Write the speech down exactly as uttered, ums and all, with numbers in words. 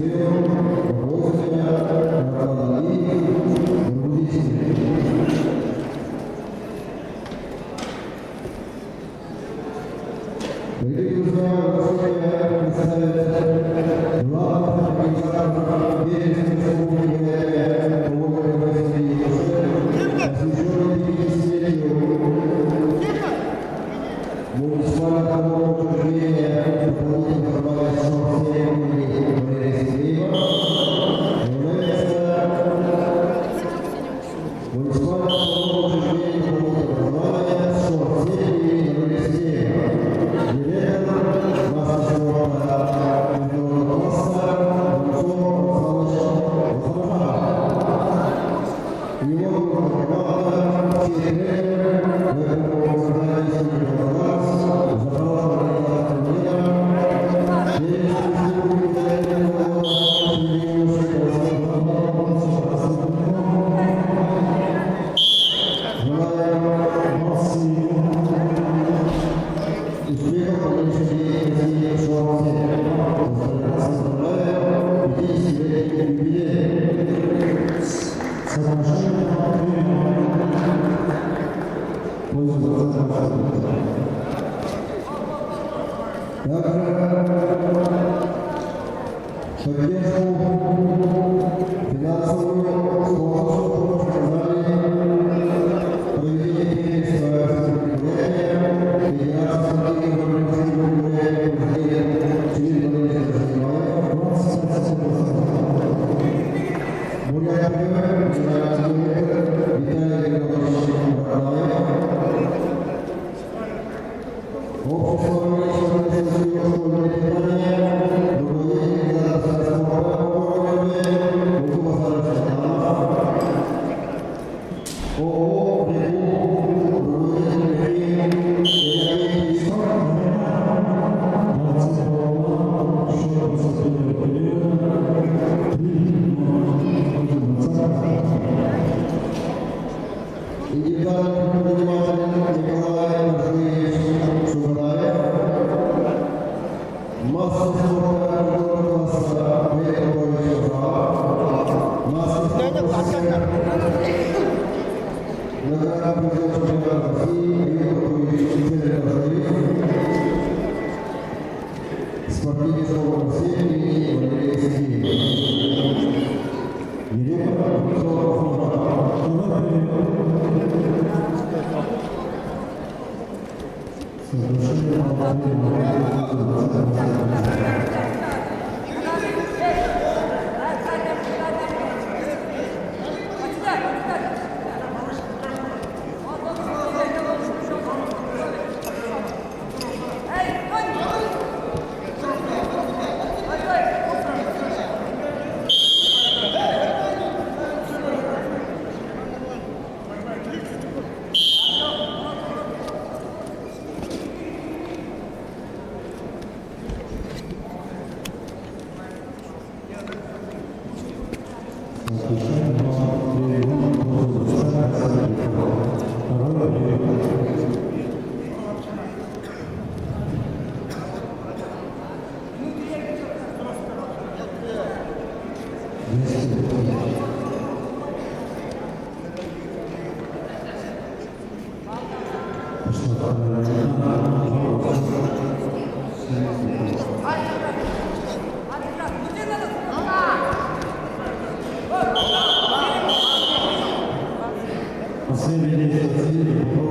Дорогие друзья, разрешите представить главного организатора Пермской республики по вольной борьбе среди юношей, посвящённый пятидесятилетию муниципального учреждения дополнительного образования «Шорт-семь» имени Валерия Сергеева, является муниципального учреждения дополнительного образования «Шорт-семь» имени Валерия Сергеева, директор, мастер спорта международного класса Донцов Александр Александрович. Успехов, дальнейшей деятельности, шорт-семь. Поздравляю, пятидесятилетний юбилей. С отношением к премии. Пользуясь возможностью. Также поддержку финансовую, спонсорство оказали проведение первенства Республики Бурятия, Федерации спортивных борьбы Республики Бурятия, президент Чимит Валерьевич Доржиеваев, Бурят ТВ, генеральный директор Виталий Григорьевич Барнаев, общество ограниченного ответственности школьное питание, руководитель организации спорта по городу, Мухаммад Султанов, ООО «Регул», руководитель Михеев Геннадий Борисович. Индивидуальный предприниматель Николай Анатольевич Сугараев. Мастер спорта международного класса Олег Петрович Шафран. Мастер спорта России, многократный призёр чемпионата России Олег Петрович Федоров. Спортивный школа России имени Валерия Сергеева. Директор Петрович Шафран. Последний действие.